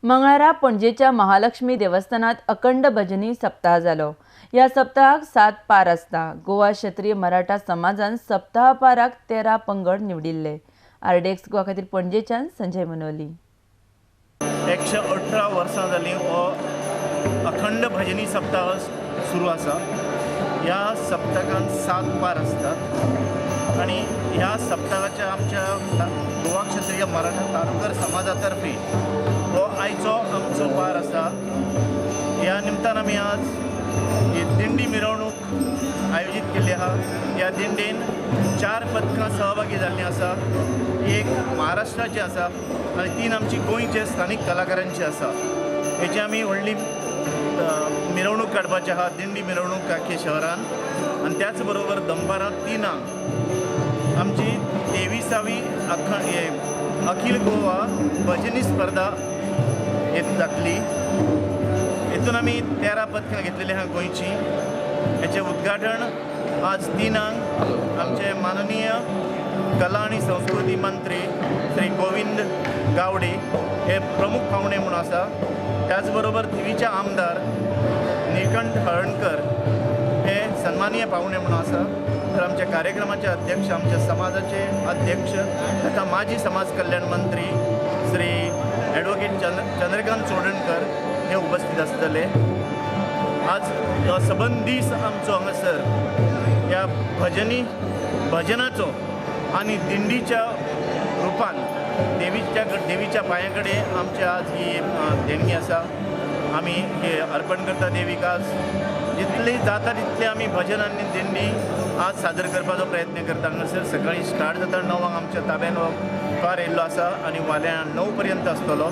मंगळारा पणजेच्या महालक्ष्मी देवस्थानात अखंड भजनी सप्ताह जालो. ह्या सप्ताहाक 7 पार आसता. गोवा क्षत्रिय मराठा समाजान सप्ताह पाराक 13 पंगड निवडिल्ले. आरडीएक्स गोवा खातीर पणजेच्यान संजय मनोली. 118 वर्सां जालीं हो अखंड भजनी सप्ताह सुरू आसा. ह्या सप्तकान 7 पार आसतात आनी ह्या सप्तकाच्या आमच्या गोवा क्षत्रिय मराठा तारुकर समाजा तर्फे हो आयचो आमचो पार आसा. ह्या निमतान आमी आज ही दिंडी मिरवणूक आयोजीत केल्ली आहा. ह्या दिंडीन 4 पथकां सहभागी जाल्लीं आसा. एक महाराष्ट्राची आसा आनी 3 आमची गोंयचे स्थानीक कलाकारांची आसा. हेची आमी व्हडली मिरवणूक काडपाची आहा, दिंडी मिरवणूक आख्खे शहरान. आनी त्याच बरोबर दनपारां 3 आमची 23वी अखिल गोवा भजनी स्पर्धा जातली. हेतून आमी 13 पथकां घेतलेली आहा गोंयची. हेचें उद्घाटन आज 3 आमचे माननीय कला आनी संस्कृती मंत्री श्री गोविंद गावडे हे प्रमुख पाहुणे म्हणून आसा. त्याच बरोबर थिवीचे आमदार निळकंठ हळर्णकर हे सन्मानीय पाहुणे म्हणून आसा. तर आमच्या कार्यक्रमाचे अध्यक्ष आमच्या समाजाचे अध्यक्ष तथा माजी समाज कल्याण मंत्री श्री ॲडव्होकेट चंद्रकांत चोडणकर हे उपस्थित आसतले. आज हो सबंद दीस आमचो हांगासर ह्या भजनी भजनाचो आनी दिंडीच्या रुपान देवीच्या पांया कडेन आमची आज ही देणगी आसा. आमी हे अर्पण करता देवीक. आज जितली जाता तितले आमी भजन आनी दिंडी आज सादर करपाचो प्रयत्न करता. हांगासर सकाळीं स्टार्ट जाता 9 आमच्या ताब्यान हो पार येयल्लो आसा आनी फाल्यां 9 पर्यंत आसतलो.